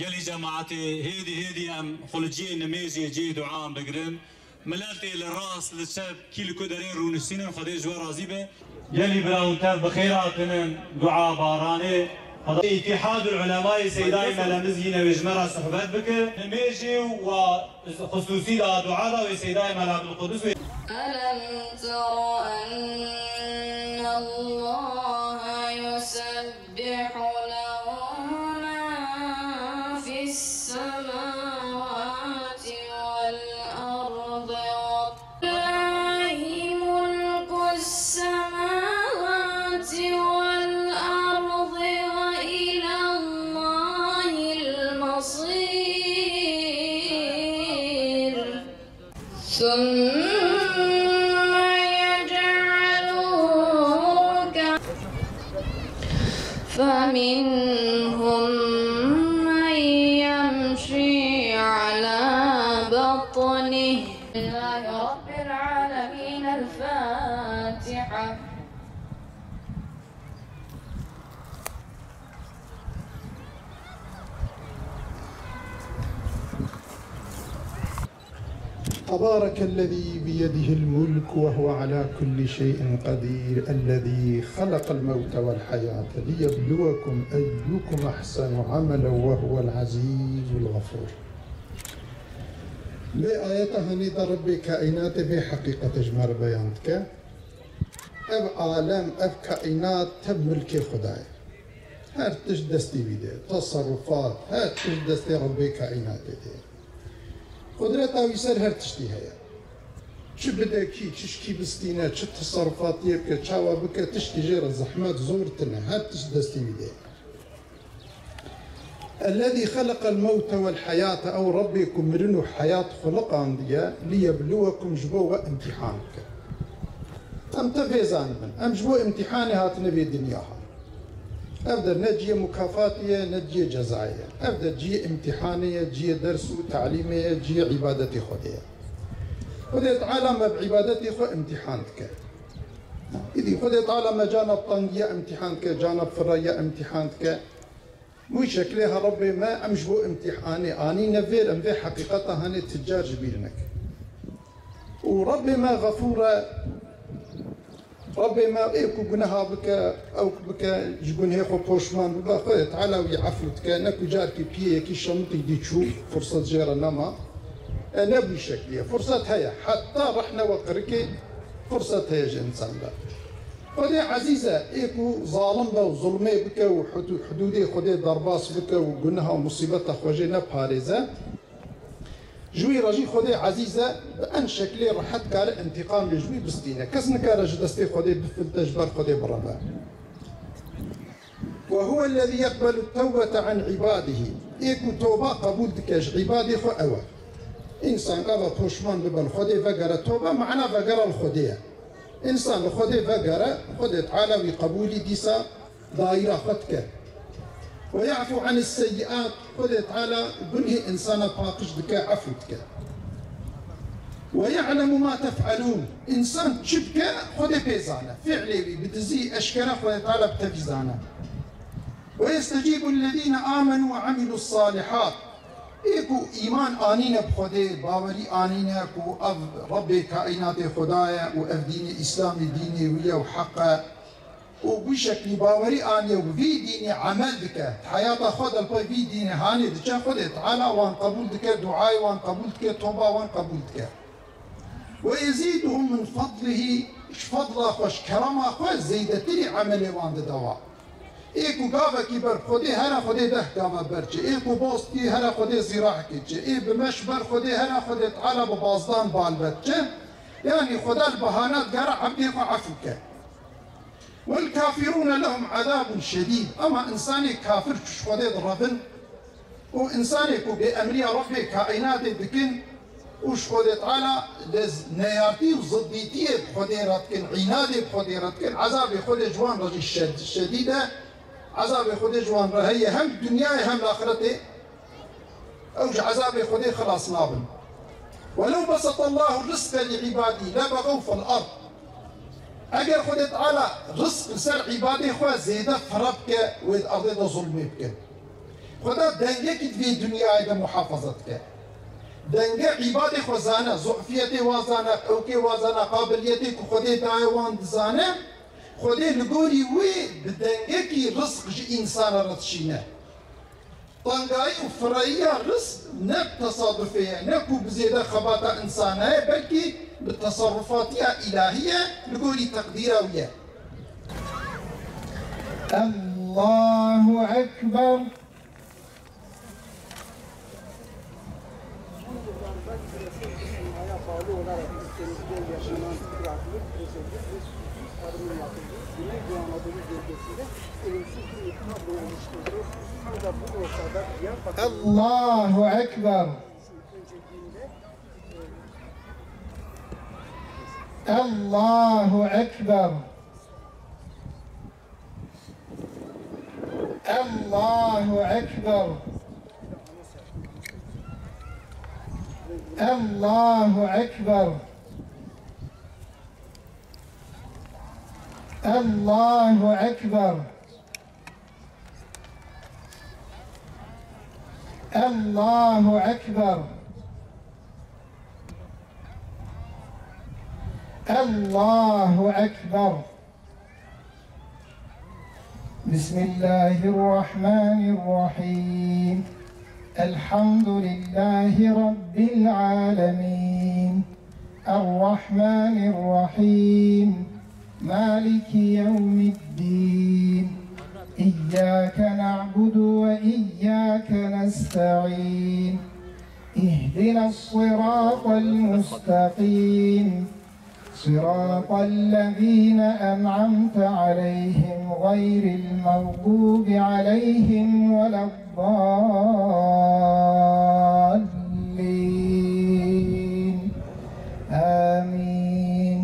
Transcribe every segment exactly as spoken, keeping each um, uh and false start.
Gelî cemaetê hêdî hêdî em xwe li cihê nimêjê cihê duayan bigirin. Miletê li rast, li çep, kî li ku derê rûniştînin, Xwedê ji we razî be. Gelî bira hûn tev bi xêr hatinin, dua baranê. Îtîhadul Ulemayê Seydayê Mela Miz yîne wê ji me re sohbet bike. Nimêjê û xusûsî da dua da wê Seydayê Mela Bilqudus wê. ألم تر أن الله يسبح له ما في السماوات والأرض، ولله ملك السماوات والأرض وإلى الله المصير. ثم يجعله ك-، فمنهم من يمشي على بطنه. لله رب العالمين. الفاتحة. تبارك الذي بيده الملك وهو على كل شيء قدير، الذي خلق الموت والحياة ليبلوكم أيكم أحسن عملا وهو العزيز الغفور. Vê ayeta hanî de Rebbê kaînatê vê heqîqetê ji me re beyan dike. Ev alem, ev kaînat tev milkê Xwedayê. Her tişt destê wî de ye. Teserrufat, her tişt destê Rebbê kaînatê de ye. Qudreta wî ser her tiştî heye. Çi bide kî, çi ji kî bistîne, çi teserrufatiyê bike, çawa bike, tiştî jê re zehmet, zor tine. Her tişt destê wî de ye. الذي خلق الموت والحياة، ew Rebbê ku mirin û heyat xuliqandiye, liyebluwekum, ji bo we imtîhan bike. Em tev vê zanibin, em ji bo imtîhanê hatine vê dinya ha. Ev der ne cihê mukafatê ye, ne cihê cezayê ye. Ev der cihê imtîhanê ye, cihê ders û talîmê ye, cihê îbadetê Xwedê ye. Xwedê Teala me bi îbadetê xwe imtîhan dike. Îdî Xwedê Teala me cana bi tengiya imtîhan dike, cana bi firayiya imtîhan dike. Wî şeklê ha Rebbê me em ji bo imtîhanê anîne vêr, em vê heqîqeta hanê ti car ji bîr nekin. Û Rebbê me xefûr e, Rebbê me ê ku guneha bike, ew ku bike ji gunehê xwe poşman bibe, Xwedê Teala wî efû dike, ne ku carkî piyê yekî şemitî dî çû, firset jê re nema. E, ne bi wî şeklî ye. Firset heye. Heta rehne we qirikê firset heye ji însan re. Xwedê ezîz e, ê ku zalim be û zulmê bike û hudû-, hudûdê Xwedê derbas bike û guneha û musîbeta xwe jê neparêze, ji wî re jî Xwedê ezîz e, bi en şeklê rehet kare întîqamê ji wî bistîne. Kes nikare ji destê Xwedê bifilite, ji ber Xwedê bireve. وهو الذي يقبل التوبة عن عباده. Ê ku toba qebûl dike ji îbadê xwe ew e. Însan gava poşman bibe li Xwedê vegere, toba mana vegera li Xwedê ye. Însan li Xwedê vegere, Xwedê Teala wî qebûlî dîsa dayîra xwe dike. ويعفو عن السيئات، Xwedê Teala gunhê însana paqij dike, efû dike. ويعلم ما تفعلون، însan çi dike Xwedê pê zane. Fiilê wî bi dizî eşkere Xwedê Teala bi tevî zane. ويستجيب الذين آمنوا وعملوا الصالحات. Ê ku îman anîne bi Xwedê, bawerî anîne ku ev Rebbê kaînatê Xweda ye û ev dînê Îslamî dînê wî ye û heq e û bi wî şeklî bawerî aniye û bi vî dînê emel dike, di heyata xwe de li pey vî dînê hanê diçe, Xwedê Teala wan qebûl dike, duayê wan qebûl dike, toba wan qebûl dike. ويزيدهم من فضله، ji fedla xwe, ji kerema xwe zêdetirî emelê wan dide wan. Ê ku gavekî ber Xwedê here Xwedê deh gava ber çi. Ê ku boz kî here Xwedê zîrahekê çi. Ê bi meş ber Xwedê here Xwedê Teala bi bazdan bal ber çi. Yanî Xweda li bahana digere ebdê xwe efû ke. والكافرون لهم عذاب شديد. Ema însanê kafir ku ji Xwedê direvin, û însanê ku bêemriya Rebbê kaînatê dikin û ji Xwedê Teala li neyartî û ziddîtiyê bi Xwedê re dikin, înadê bi Xwedê re dikin, ezabê Xwedê ji wan re jî şed-, şedîd e. Ezabê Xwedê ji wan re heye hem dinyayê hem li axiretê. Ew ji ezabê Xwedê xilas nabin. ولو بسط الله الرزق لعباده لبغوا في الأرض. Eger Xwedê Teala rizq li ser îbadê xwe zêde fire bike, wê di erdê de zulmê bike. Xweda dengekî di vê dinyayê de muhafaza dike. Denge îbadê xwe zane, zofiyetê wa zane, qewkê wa zane, qabiliyetê ku Xwedê daye wan dizane. Xwedê li gorî wê bi dengekî rizq ji însana re dişîne. Tengayî û fireyiya rizq ne bi tesadufê ye, ne ku bi zêde xebata însana ye, belkî bi teserrufatiya îlahî ye, li gorî teqdîra wî ye. Allahu Ekber. Allahu Ekber. Allahu Ekber. Allahu Ekber. Allahu Ekber. Allahu Ekber. Allahu Ekber. Allahu Ekber. بسم الله الرحمن الرحيم. الحمد لله رب العالمين. الرحمن الرحيم. مالك يوم الدين. إياك نعبد وإياك نستعين. اهدنا الصراط المستقيم. صراط الذين أنعمت عليهم غير المغضوب عليهم ولا الضالين. آمين.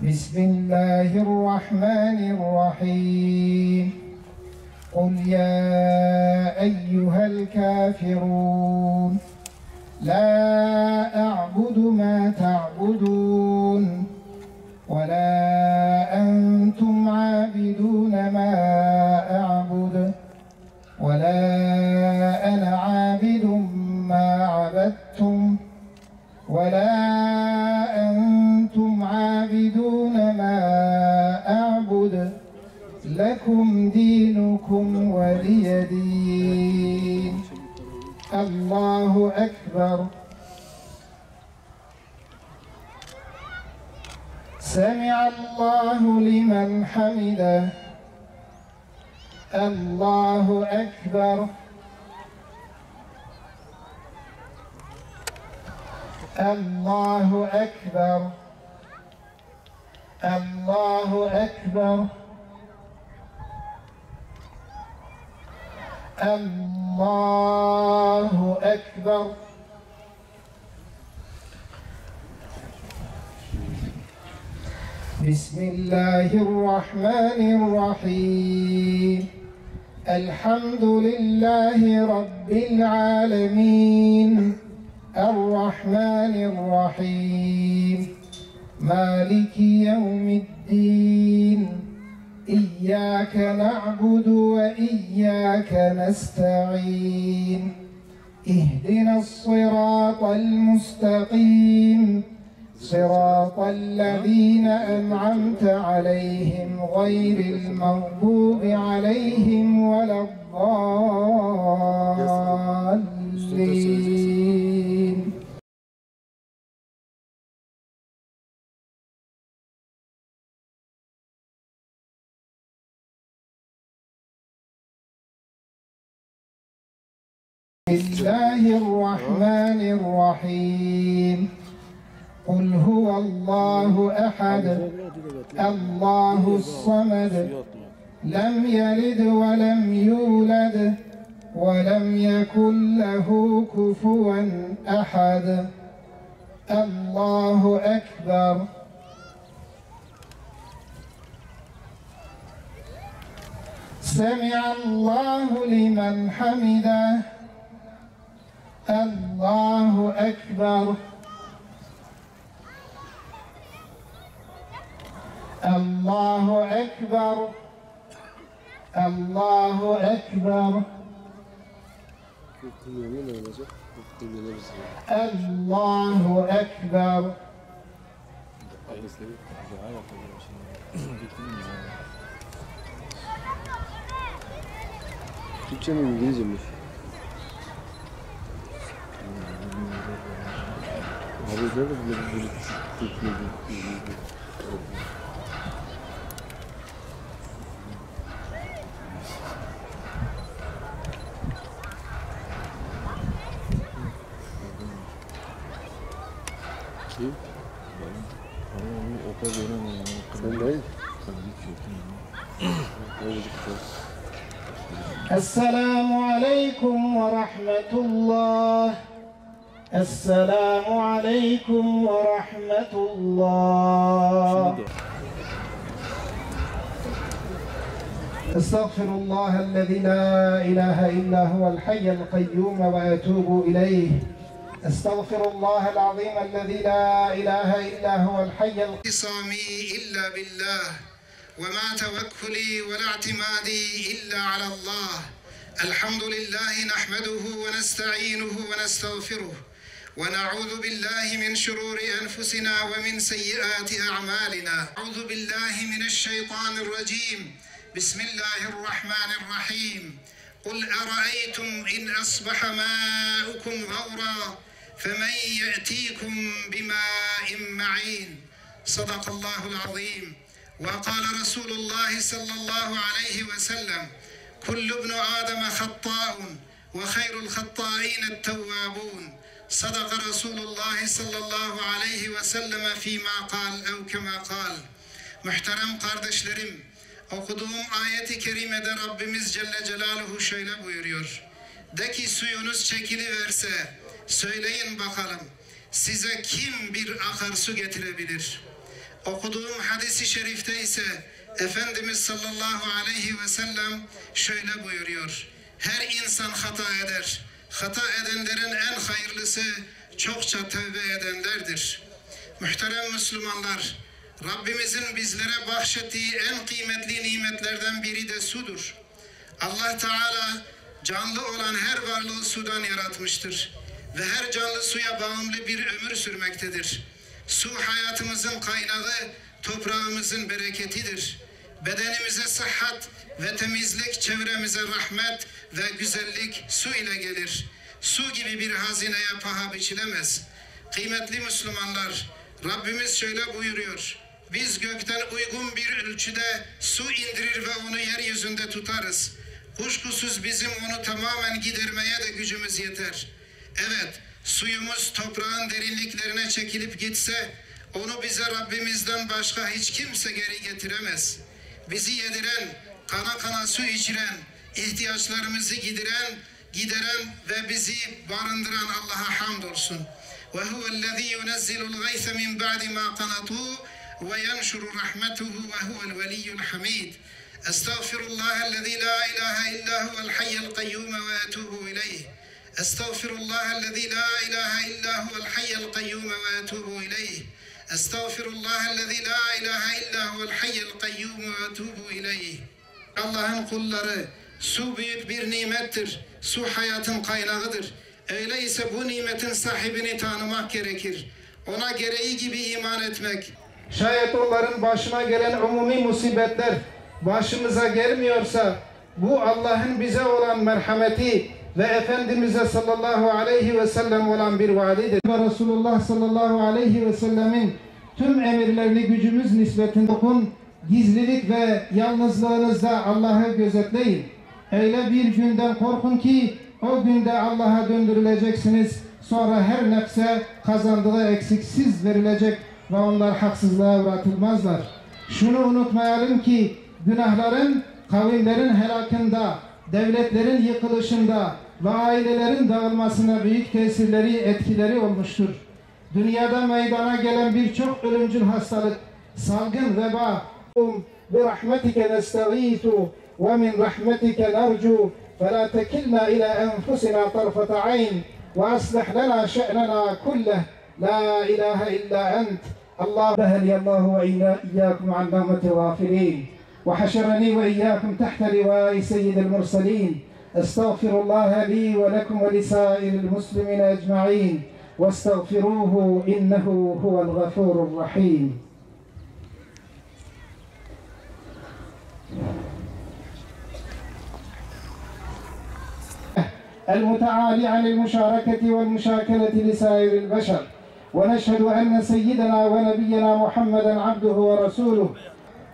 بسم الله الرحمن الرحيم. قل يا أيها الكافرون، لا أعبد ما تعبدون، ولا أنتم عابدون ما أعبد، ولا أنا عابد ما عبدتم، ولا أنتم عابدون ما أعبد، لكم دينكم ولي دين. الله أكبر. سمع الله لمن حمده. الله أكبر. الله أكبر. الله أكبر. الله أكبر. بسم الله الرحمن الرحيم. الحمد لله رب العالمين. الرحمن الرحيم. مالك يوم الدين. إياك نعبد وإياك نستعين. اهدنا الصراط المستقيم، صراط الذين أنعمت عليهم غير المغضوب عليهم ولا الضالين. بسم الله الرحمن الرحيم. قل هو الله أحد، الله الصمد، لم يلد ولم يولد، ولم يكن له كفوا أحد. الله أكبر. سمع الله لمن حمده. الله أكبر. الله أكبر. الله أكبر. الله أكبر. Türkçe mi, İngilizce mi? Abi, böyle, böyle, böyle, böyle, böyle, böyle. Kim? Sen dayı. السلام عليكم ورحمة الله. السلام عليكم ورحمة الله. أستغفر الله الذي لا إله إلا هو الحي القيوم وأتوب إليه. أستغفر الله العظيم الذي لا إله إلا هو الحي القيوم. اعتصامي إلا بالله. وما توكلي ولا اعتمادي إلا على الله. الحمد لله نحمده ونستعينه ونستغفره، ونعوذ بالله من شرور أنفسنا ومن سيئات أعمالنا. أعوذ بالله من الشيطان الرجيم. بسم الله الرحمن الرحيم. قل أرأيتم إن أصبح ماؤكم غورا فمن يأتيكم بماء معين. صدق الله العظيم. وقال رسول الله صلى الله عليه وسلم: كل ابن آدم خطاء وخير الخطائين التوابون. صدق رسول الله صلى الله عليه وسلم فيما قال أو كما قال. Muhterem kardeşlerim, okuduğum ayet-i kerimede Rabbimiz Celle Celaluhu şöyle buyuruyor: De ki suyunuz çekiliverse, söyleyin bakalım, size kim bir akarsu getirebilir? Okuduğum hadis-i şerifte ise Efendimiz sallallahu aleyhi ve sellem şöyle buyuruyor: Her insan hata eder. Hata edenlerin en hayırlısı çokça tövbe edenlerdir. Muhterem Müslümanlar, Rabbimizin bizlere bahşettiği en kıymetli nimetlerden biri de sudur. Allah Teala canlı olan her varlığı sudan yaratmıştır ve her canlı suya bağımlı bir ömür sürmektedir. Su hayatımızın kaynağı, toprağımızın bereketidir. Bedenimize sıhhat ve temizlik, çevremize rahmet ve güzellik su ile gelir. Su gibi bir hazineye paha biçilemez. Kıymetli Müslümanlar, Rabbimiz şöyle buyuruyor: Biz gökten uygun bir ölçüde su indirir ve onu yeryüzünde tutarız. Kuşkusuz bizim onu tamamen gidermeye de gücümüz yeter. Evet, suyumuz toprağın derinliklerine çekilip gitse, onu bize Rabbimizden başka hiç kimse geri getiremez. Bizi yediren, kana kana su içiren, ihtiyaçlarımızı gidiren, gideren ve bizi barındıran Allah'a hamdolsun. وهو الذي ينزل الغيث من بعد ما قنطوا وينشر رحمته وهو الولي الحميد. أستغفر الله الذي لا إله إلا هو الحي القيوم وأتوب إليه. أستغفر الله الذي لا إله إلا هو الحي القيوم وأتوب إليه. أستغفر الله الذي لا إله إلا هو الحي القيوم وأتوب إليه. Allah'ın kulları, su büyük bir nimettir. Su hayatın kaynağıdır. Öyleyse bu nimetin sahibini tanımak gerekir. Ona gereği gibi iman etmek. Şayet onların başına gelen umumi musibetler başımıza gelmiyorsa, bu Allah'ın bize olan merhameti ve Efendimiz'e sallallahu aleyhi ve sellem olan bir vaadidir. Ve Resulullah sallallahu aleyhi ve sellemin tüm emirlerini gücümüz nispetinde okun, gizlilik ve yalnızlığınızda Allah'ı gözetleyin. Öyle bir günden korkun ki o günde Allah'a döndürüleceksiniz. Sonra her nefse kazandığı eksiksiz verilecek ve onlar haksızlığa uğratılmazlar. Şunu unutmayalım ki günahların kavimlerin helakında, devletlerin yıkılışında ve ailelerin dağılmasına büyük tesirleri, etkileri olmuştur. Dünyada meydana gelen birçok ölümcül hastalık, salgın, veba. برحمتك نستغيث ومن رحمتك نرجو فلا تكلنا إلى أنفسنا طرفة عين وأصلح لنا شأننا كله لا إله إلا أنت الله بهلي الله وإياكم عن نومة الغافلين، وحشرني وإياكم تحت لواء سيد المرسلين. أستغفر الله لي ولكم ولسائر المسلمين أجمعين، واستغفروه إنه هو الغفور الرحيم. المتعالي عن المشاركة والمشاكلة لسائر البشر، ونشهد أن سيدنا ونبينا محمدا عبده ورسوله.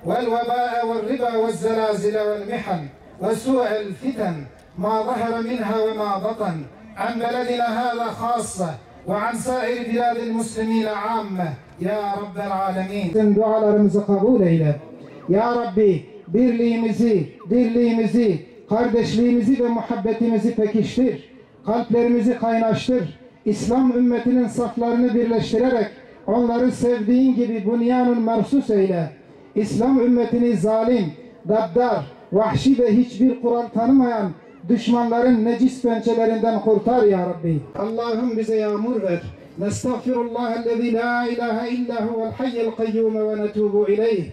والوباء والربا والزلازل والمحن وسوء الفتن ما ظهر منها وما بطن عن بلدنا هذا خاصة وعن سائر بلاد المسلمين عامة يا رب العالمين. Bizim dualarımızı kabul eyle. Ya Rabbi, birliğimizi, dirliğimizi, kardeşliğimizi ve muhabbetimizi pekiştir. Kalplerimizi kaynaştır. İslam ümmetinin saflarını birleştirerek onları sevdiğin gibi bunyanun mersus eyle. İslam ümmetini zalim, gaddar, vahşi ve hiçbir kural tanımayan düşmanların necis pençelerinden kurtar ya Rabbi. Allah'ım, bize yağmur ver. Nestağfirullahellezî la ilahe illa huvel hayyul kayyum ve netubu ileyh.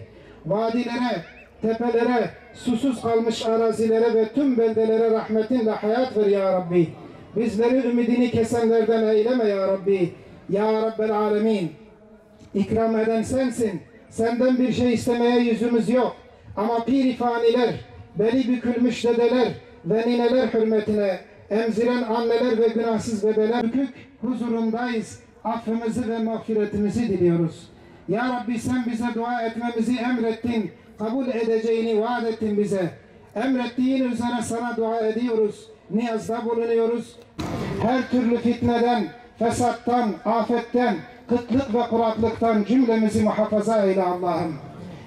Vadilere, tepelere, susuz kalmış arazilere ve tüm beldelere rahmetinle hayat ver ya Rabbi. Bizleri ümidini kesenlerden eyleme ya Rabbi. Ya Rabbel Alemin. İkram eden sensin. Senden bir şey istemeye yüzümüz yok. Ama piri faniler, beli bükülmüş dedeler ve nineler hürmetine, emziren anneler ve günahsız bebeler bükük huzurundayız. Affımızı ve mağfiretimizi diliyoruz. Ya Rabbi, sen bize dua etmemizi emrettin, kabul edeceğini vaat ettin bize. Emrettiğin üzere sana dua ediyoruz, niyazda bulunuyoruz. Her türlü fitneden, fesattan, afetten, kıtlık ve kuraklıktan cümlemizi muhafaza eyle Allah'ım.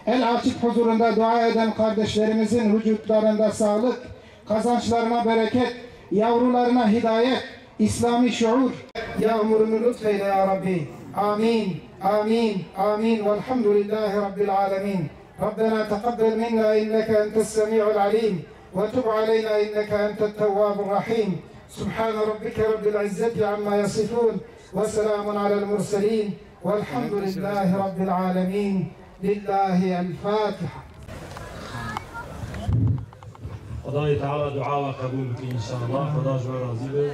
El açıp huzurunda dua eden kardeşlerimizin vücutlarında sağlık, kazançlarına bereket, yavrularına hidayet, İslami şuur yağmurunu lütfeyle ya Rabbi. Amin, amin, amin. Velhamdülillahi Rabbil alemin. ربنا تقبل منا إنك أنت السميع العليم وتب علينا إنك أنت التواب الرحيم. سبحان ربك رب العزة عما يصفون وسلام على المرسلين والحمد لله رب العالمين. لله الفاتحة. Xwedayê Teala dua we qebûl bike înşallah. Xweda ji we razî be.